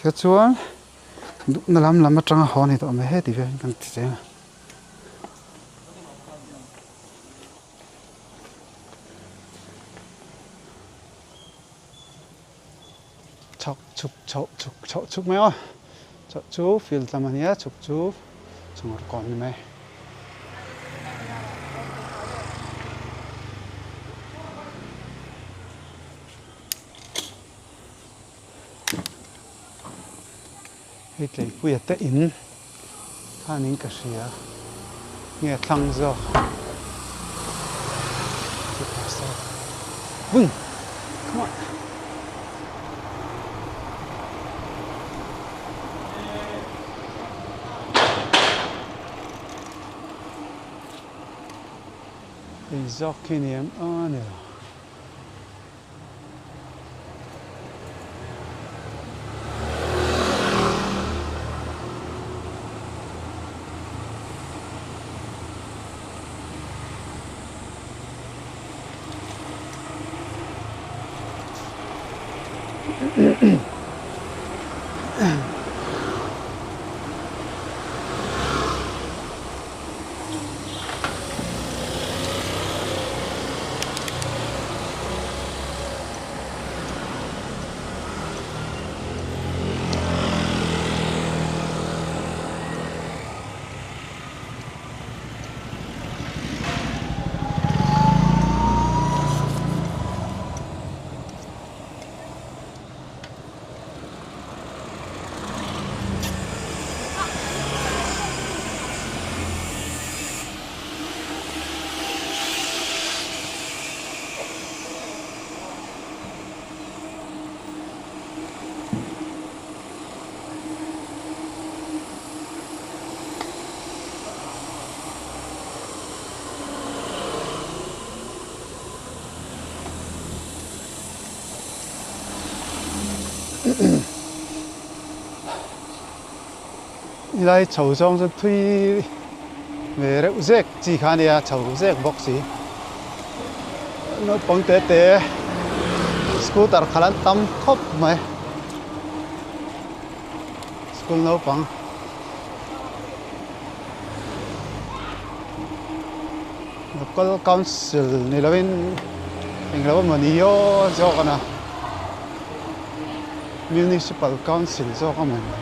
Tichuan duhna lam lam atanga haw a ni tawh mai heti vel hian kan ti cheng a. Chhak chhuk chhoh chhuk chhoh chhuk mai aw chhoh chu field lam a nia chhuk chu chhungawr kawn a ni mai. Hei Tleipuia te in khanin ka hria nge thlang zawk vung come on hei zawk khi ni em a ni lo. Helai chho zawng chu thui ve reuh zek chi kha a nia chho zek bawk si naupang te te scooter khalh an tam khawp mai school naupang. Local council ni lovin englo emaw ni aw zawk a na municipal council zawk a mawni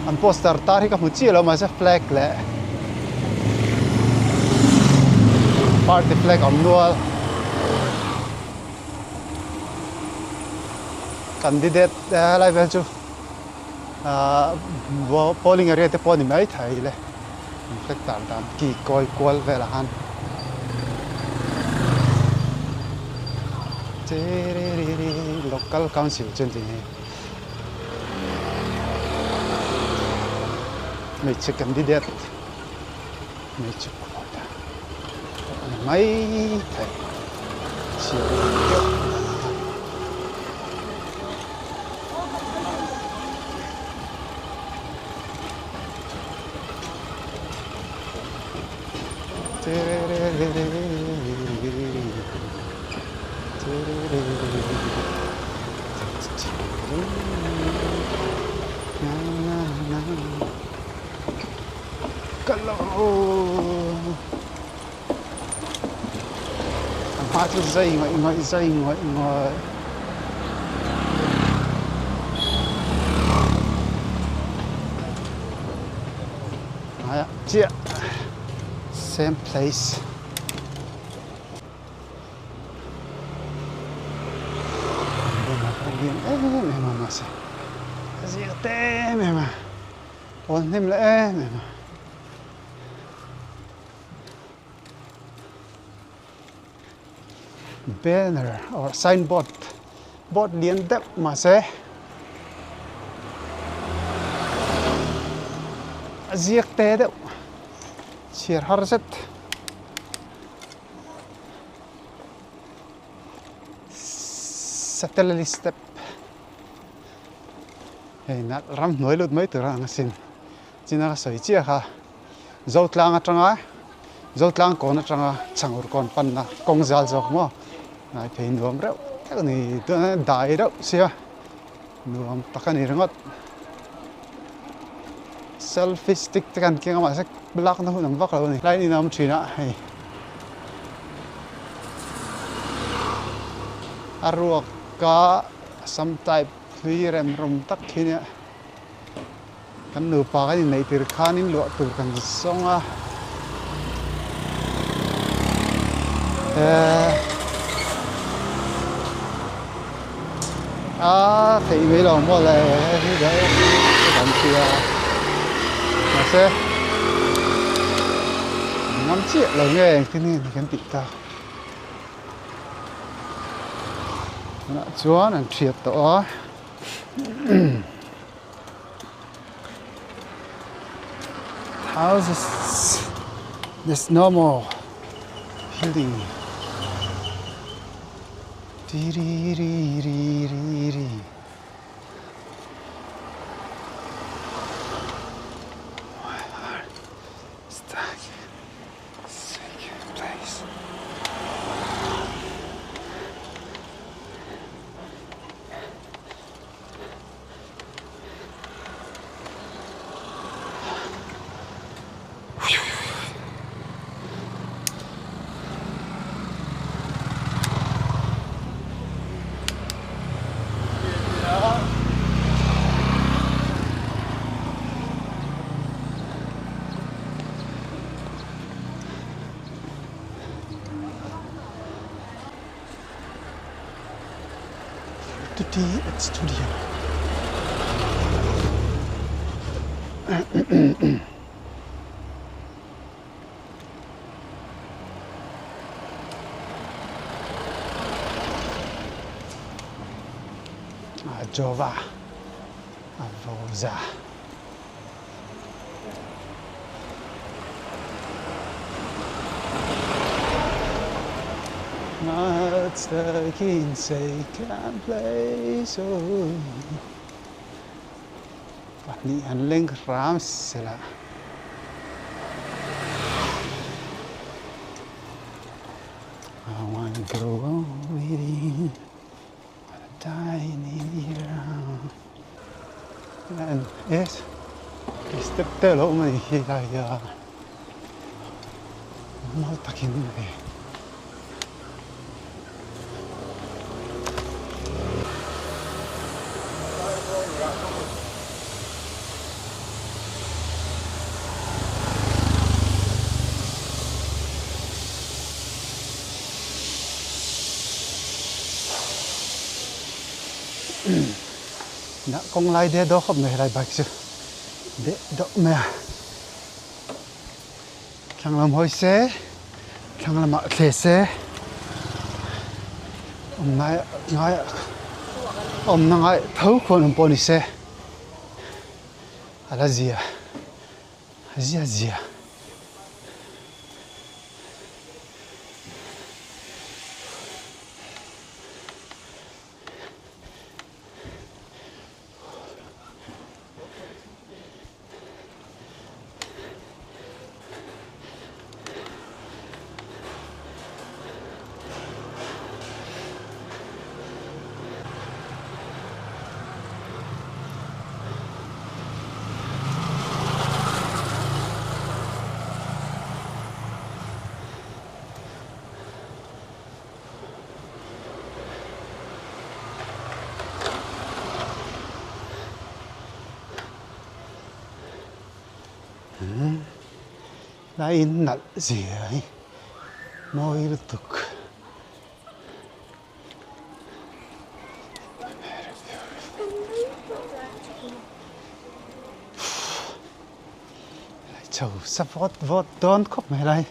an poster tar hi ka hmu chiah lo mahse flag leh party flag a awm nual candidate helai vel chu. Ahh polling area te pawh a ni mai thei le an flag tar dan ki kawi kual velah khan local council chu an ti hi hmeichhe candidate hmeichhe pakhat a ni mai thei chhiar deuh. A hma chu zai ngawih ngawih zai ngawih ngawih. Hmaiah chiah same place. Lian em em a mahse a zir te em em a awl hnem leh em em a. Banner or signboard board lian deuh mahse a ziak te deuh chhiar har zet satellite step hei nalh ramhnuai lut mai tur a ang asin. China ka sawi chiah kha Zotlang atanga Zotlang kawn atanga Chhangur kawn panna kawng zal zawk maw ngai phei nuam reuh tak a ni tunah hian dai reuh sia nuam tak a ni ringawt selfie stick te khan keng a mahse lakna hun ang vak lo a ni line in a awm thin a hei a ruak a sam type hlui rem rawm tak khi nia. Kan nupa kan inneih tir khanin luah tur kan zawng a eh a theih mai lo maw le hei kan hria mahse ngam chiah lo nge engtin nge ni kan tih tak tunah chuan an hriat tawh a. Houses there's no more building ti ri ri ri ri ri My heart stuck second place. Tutti at studio. Jova Avoza. Stuck in second place oh. Pahnih an leng hram sela. I wanna go on waiting, wanna die in here. And yes, step te lo mai hi lai a. Mal takin e. Nah kawng lai de dawh khawp mai helai bike chu deh dawh mai a. Thlang lam hawi se thlang lamah thle se awm ngai ngai awmna ngai tho khuan awm pawh ni se a la zia zia zia. Lai in nalh zia hi mawi lutuk. Chho sa vawt vawt dawn khawp mai lai.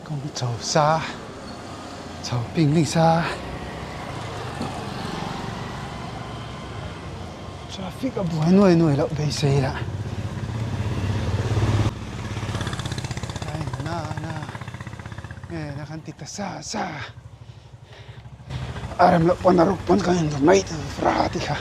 Kawng chho sa chho ping ling sa traffic a buai nuai nuai loh beisei lah na na nge na kan ti ta sa sa a rem loh pawn a ruk pawn kan in mai tur a ti kha.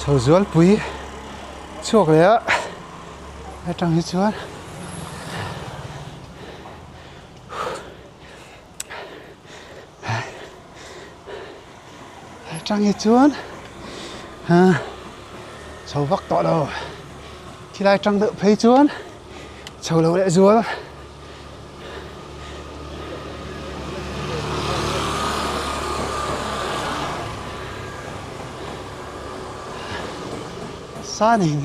Chho zualpui chhuak leh a atang hi chuan atang hi chuan chho vak tawh lo khilai tang deuh phei chuan chho lo leh zual. Sa ni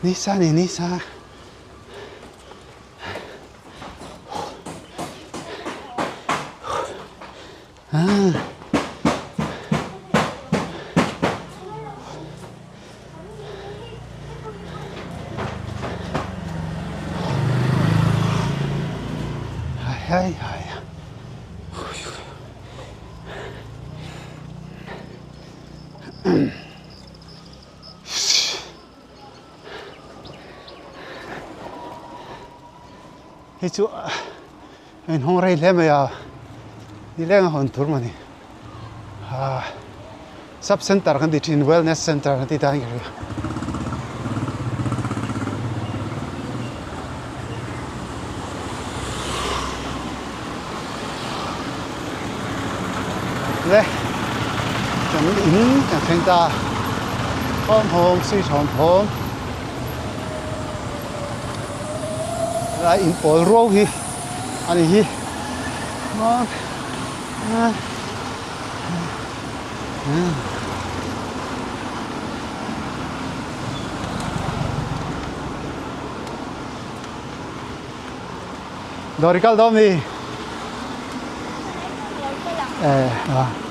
ni sa ni ni sa. Hai hai. Hei chu a inhawng rei hle mai a nileng a hawn tur mawni ah sub center kan ti thin wellness center kan ti ta in ka hria. Le kan in kan thleng ta thawm thawm sui thawm thawm lai in pawl ruau hi a ni hi maw Dawr i kal dawn mi? Eh, a.